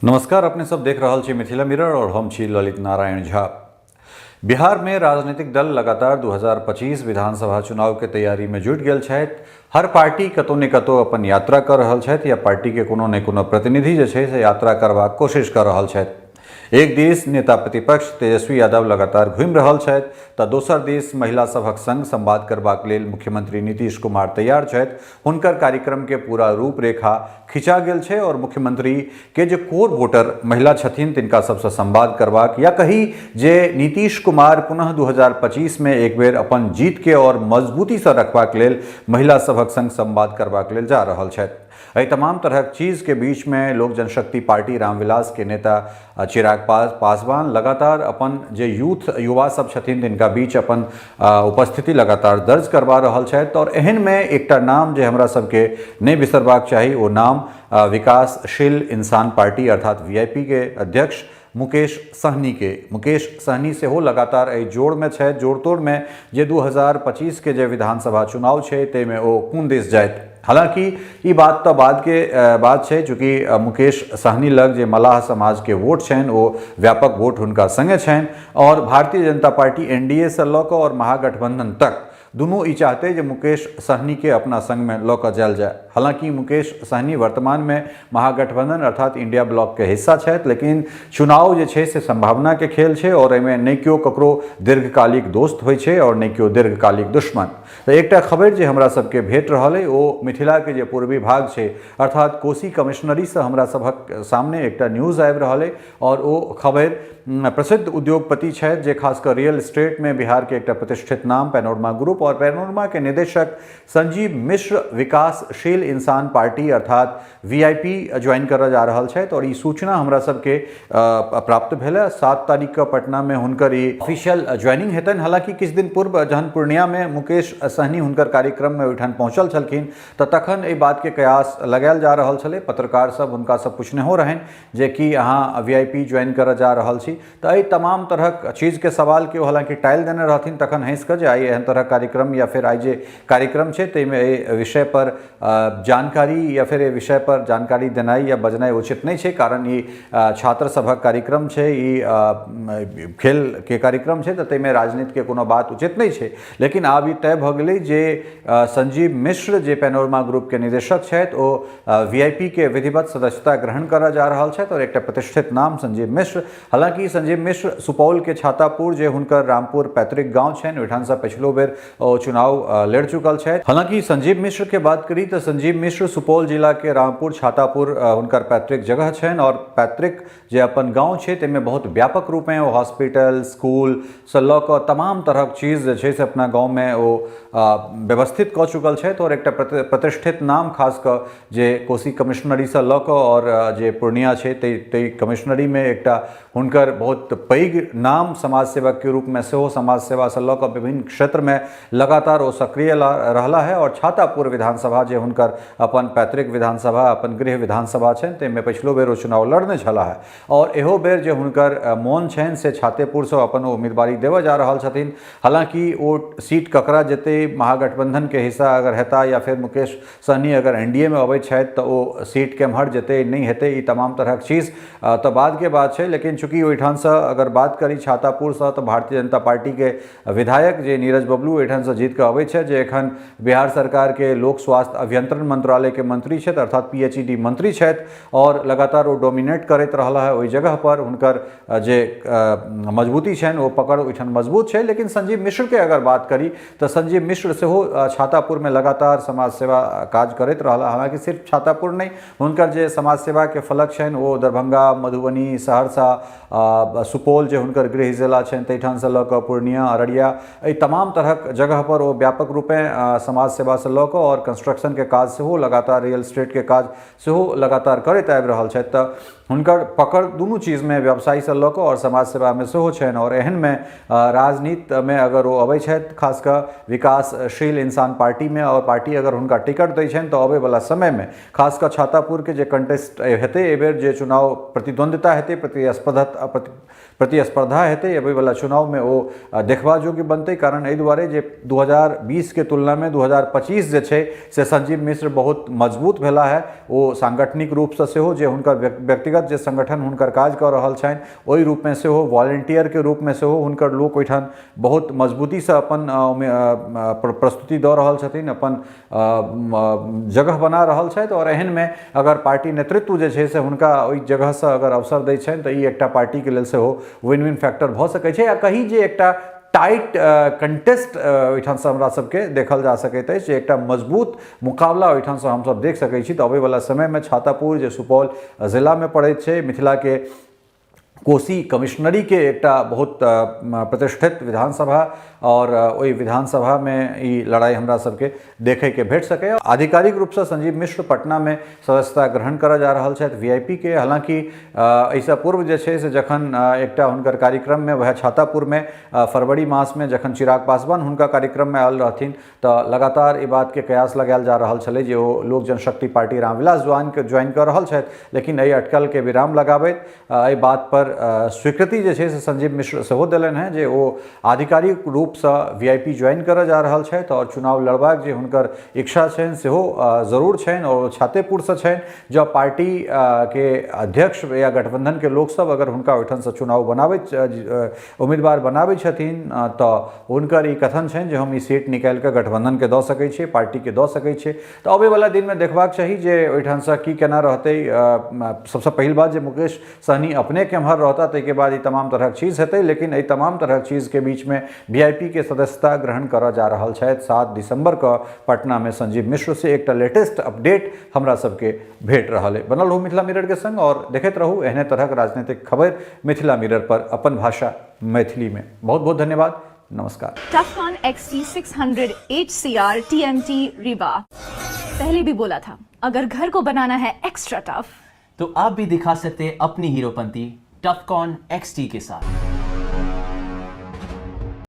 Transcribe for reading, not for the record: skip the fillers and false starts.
नमस्कार, अपने सब देख रहल छी मिथिला मिरर और हम छी ललित नारायण झा। बिहार में राजनीतिक दल लगातार 2025 विधानसभा चुनाव के तैयारी में जुटि गेल छथि। हर पार्टी कतौ ने कतौ अपन यात्रा कर रहल छथि या पार्टी के कोनो ने कोनो प्रतिनिधि जे छै से यात्रा करबाक कोशिश कर रहल छथि। एक दिस नेता प्रतिपक्ष तेजस्वी यादव लगातार घूमि रहल छथि तऽ दोसर दिस महिला सभक संग संवाद करबाक लेल मुख्यमंत्री नीतीश कुमार तैयार छथि। हुनकर कार्यक्रम के पूरा रूपरेखा खिंचा गेल छै और मुख्यमंत्री के जे कोर वोटर महिला छथिन तिनका सबसँ संवाद करबाक या कही जे नीतीश कुमार पुनः 2025 में एक बेर अपन जीत के और मजबूती से रखबाक लेल महिला सभक संग संवाद करबाक लेल जा रहल छथि। एहि तमाम तरहक चीज के बीच में लोक जनशक्ति पार्टी रामविलास के नेता चिराग पासवान लगातार अपन जे यूथ युवा सब छथिन तिनका बीच अपन उपस्थिति लगातार दर्ज करवा रहल छथि। और एहन में एकटा नाम जे हमरा सबके नहि बिसरबाक चाही ओ नाम विकासशील इंसान पार्टी अर्थात वीआईपी के अध्यक्ष मुकेश सहनी के। मुकेश सहनी सेहो लगातार एहि जोड़ में छथि, जोड़ तोड़ में जे 2025 के जे विधानसभा चुनाव छै ताहिमे ओ कोन दिस जायत। हालांकि ई बात तऽ बाद के बात छै, चूँकि मुकेश सहनी लग जे मलाह समाज के वोट छनि ओ व्यापक वोट हुनका संगे छनि और भारतीय जनता पार्टी एनडीए से लऽ कऽ और महागठबंधन तक दुनू ई चाहते जे मुकेश सहनी के अपना संग में लऽ कऽ जायल जाय। हालांकि मुकेश सहनी वर्तमान में महागठबंधन अर्थात इंडिया ब्लॉक के हिस्सा छथि, लेकिन चुनाव जे छै से संभावना के खेल छै और एहिमे नहि केओ ककरो दीर्घकालिक दोस्त होइ छै और नहि केओ दीर्घकालिक दुश्मन। तऽ एकटा खबरि जे हमरा सबके भेट रहल अइ ओ मिथिला के जे पूर्वी भाग छै अर्थात कोसी कमिश्नरीसँ हमरा सभक सामने एकटा न्यूज आबि रहल अइ और ओ खबरि प्रसिद्ध उद्योगपति छथि जे खास कऽ रियल एस्टेटमे बिहारके एकटा प्रतिष्ठित नाम पैनोरमा ग्रुप और पैनोरमा के निदेशक संजीव मिश्र विकासशील इंसान पार्टी अर्थात वीआईपी ज्वाइन करऽ जा रहल छथि और ई सूचना हमरा सबके प्राप्त भेल। 7 तारीख के पटना में हुनकर ई ऑफिशियल ज्वाइनिंग हेतनि। हालांकि किछु दिन पूर्व जहन पूर्णिया में मुकेश सहनी हुनकर कार्यक्रम में ओहिठाम पहुंचल छलखिन तऽ तखन एहि बात के कयास लगायल जा रहल छलै, पत्रकार सब हुनका सब पूछनेहो रहनि जे कि अहाँ वीआईपी ज्वाइन करऽ जा रहल छी, तऽ एहि तमाम तरहक चीजके सवालके ओ हालांकि टालि देने रहथिन तखन हँसि कऽ जे आइ एहन तरहक कार्यक्रम या फेर आइ जे कार्यक्रम छै ताहिमे एहि विषयपर जानकारी या फेर एहि विषयपर जानकारी देनाइ या बजनाइ उचित नहि छै, कारण ई छात्र सभक कार्यक्रम छै, ई खेलके कार्यक्रम छै, तऽ ताहिमे राजनीतिके कोनो बात उचित नहि छै। लेकिन आब ई तय भऽ गेलै जे संजीव मिश्र जे पैनोरमा ग्रुपके निदेशक छथि ओ वीआईपी के विधिवत सदस्यता ग्रहण करऽ जा रहल छथि और एकटा प्रतिष्ठित नाम संजीव मिश्र। हालांकि संजीव मिश्र सुपौल के छातापुर जे हुनकर रामपुर पैतृक गांव छनि ओहिठामसँ पछिलो बेर ओ चुनाव लड़ि चुकल छथि। हालांकि संजीव मिश्र के बात करी तऽ संजीव मिश्र सुपौल जिला के रामपुर छातापुर हुनकर पैतृक जगह छनि और पैतृक जे अपन गाँव छै ताहिमे बहुत व्यापक रूपेँ ओ हॉस्पिटल स्कूलसँ लऽ कऽ तमाम तरहक चीज जे छै से अपना गाँवमे ओ व्यवस्थित कऽ चुकल छथि आओर एकटा प्रतिष्ठित नाम खास कऽ जे कोसी कमिश्नरीसँ लऽ कऽ आओर जे पूर्णिया छै ताहि कमिश्नरीमे एकटा हुनकर बहुत पैघ नाम समाज सेवकके रूपमे सेहो समाज सेवासँ लऽ कऽ विभिन्न क्षेत्रमे लगातार ओ सक्रिय रहला है और छातापुर विधानसभा जे हुनकर अपन पैतृक विधानसभा अपन गृह विधानसभा छनि ताहिमे पछिलो बेर ओ चुनाव लड़ने छलाह है और इहो बेर जे हुनकर मोन छनि से छातेपुरसँ अपन ओ उम्मीदवारी देबऽ जा रहल छथिन। हालांकि ओ सीट ककरा जेतै, महागठबंधनके हिस्सा अगर हेता या फेर मुकेश सहनी अगर एनडीए में अबै छथि तऽ ओ सीट केम्हर जेतै नहि हेतै ई तमाम तरहक चीज तऽ बादके बात छै। लेकिन चूँकि ओहिठामसँ अगर बात करी छातापुरसँ तऽ भारतीय जनता पार्टीके विधायक जे नीरज बबलू ओहिठामसँ जीत कऽ अबै छथि जे एखन बिहार सरकारके लोक स्वास्थ्य अभियंत्रण मंत्रालयके मंत्री छथि अर्थात पीएचईडी मंत्री छथि और लगातार ओ डोमिनेट करैत रहला है ओहि जगह पर, हुनकर जे मजबूती छनि ओ पकड़ ओहिठाम मजबूत छै। लेकिन संजीव मिश्रके अगर बात करी तऽ संजीव मिश्र सेहो छातापुरमे लगातार समाज सेवा काज करैत रहला। हालाँकि सिर्फ छातापुर नहि, हुनकर जे समाज सेवाके फलक छनि ओ दरभंगा, मधुबनी, सहरसा, सुपौल जे हुनकर गृह जिला छनि ताहिठामसँ लऽ कऽ पूर्णिया, अररिया, एहि तमाम तरहक जगहपर ओ व्यापक रूपेँ समाज सेवासँ लऽ कऽ आओर कंस्ट्रक्शनके काज सेहो लगातार, रियल स्टेटके काज सेहो लगातार करैत आबि रहल छथि। तऽ हुनकर पकड़ दुनू चीजमे, व्यवसायसँ लऽ कऽ आओर समाज सेवामे सेहो छनि आओर एहनमे राजनीतिमे अगर ओ अबै छथि खास कऽ विकासशील इंसान पार्टीमे आओर पार्टी अगर हुनका टिकट दै छनि तऽ अबैवला समयमे खास कऽ छातापुरके जे कंटेस्ट हेतै एहिबेर, जे चुनाव प्रतिद्वंदिता हेतै, प्रतिस्पर्धा हेतै अबैवला चुनावमे ओ देखबा योग्य बनतै। कारण एहि दुआरे जे 2020 के तुलनामे 2025 जे छै से संजीव मिश्र बहुत मजबूत भेला है। ओ सांगठनिक रूपसँ सेहो जे हुनकर व्यक्तिगत व्यक्तिगत जे संगठन हुनकर काज कऽ रहल छनि ओहि रूपमे सेहो, वॉलेंटियरके रूपमे सेहो हुनकर लोक ओहिठाम बहुत मजबूतीसँ अपन प्रस्तुति दऽ रहल छथिन, अपन जगह बना रहल छथि। आओर एहनमे अगर पार्टी नेतृत्व जे छै से हुनका ओहि जगहसँ अगर अवसर दै छनि तऽ ई एकटा पार्टीके लेल सेहो विन विन फैक्टर भऽ सकै छै। आ कही जे एकटा टाइट कंटेस्ट ओहिठामसँ हमरा सबके देखल जा सकैत अछि, जे एकटा मजबूत मुकाबला ओहिठामसँ हमसब देख सकै छी। तऽ अबैवला समयमे छातापुर जे सुपौल जिलामे पड़ैत छै, मिथिलाके कोसी कमिश्नरीके एकटा बहुत प्रतिष्ठित विधानसभा, आओर ओहि विधानसभामे ई लड़ाइ हमरा सबके देखैके भेट सकैए। आधिकारिक रूपसँ संजीव मिश्र पटनामे सदस्यता ग्रहण करऽ जा रहल छथि वीआईपीके। हालाँकि एहिसँ पूर्व जे छै से जखन एकटा हुनकर कार्यक्रममे वएह छातापुरमे फरवरी मासमे जखन चिराग पासवान हुनका कार्यक्रममे आयल रहथिन तऽ लगातार ई बातके कयास लगायल जा रहल छलै जे ओ लोक जनशक्ति पार्टी रामविलास ज्वाइन कऽ रहल छथि, लेकिन एहि अटकलके विराम लगाबैत एहि बात पर स्वीकृति जे छै से संजीव मिश्र सेहो देलनि हेँ जे ओ आधिकारिक रूपसँ वीआईपी ज्वाइन करऽ जा रहल छथि आओर चुनाव लड़बाक जे हुनकर इच्छा छनि सेहो जरूर छनि आओर ओ छातेपुरसँ छनि। जँ पार्टी के अध्यक्ष या गठबंधनके लोकसभ अगर हुनका ओहिठामसँ चुनाव बनाबैत उम्मीदवार बनाबै छथिन तऽ हुनकर ई कथन छनि जे हम ई सीट निकालि कऽ गठबंधनके दऽ सकै छियै, पार्टीके दऽ सकै छियै। तऽ अबैवला दिनमे देखबाक चाही जे ओहिठामसँ की केना रहतै। सबसँ पहिल बात जे मुकेश सहनी अपने केम्हर रहता, ताहिके बाद ई तमाम तरहक चीज हेतै। लेकिन एहि तमाम तरहक चीजके बीचमे वीआईपीके सदस्यता ग्रहण करऽ जा रहल छथि 7 दिसंबर कऽ पटनामे संजीव मिश्र से एकटा लेटेस्ट अपडेट हमरा सबके भेट रहल है। बनल रहू मिथिला मिरर के संग और देखैत रहू एहने तरहक राजनीतिक खबर मिथिला मिरर पर अपन भाषा मैथिली में। बहुत बहुत धन्यवाद, नमस्कार। Tufcon XT600 HCR TMT Rewa। पहले भी बोला था, अगर घर को बनाना है एक्स्ट्रा टफ तो आप भी दिखा सकते हैं अपनी हीरोपंती टफकॉन XT के साथ।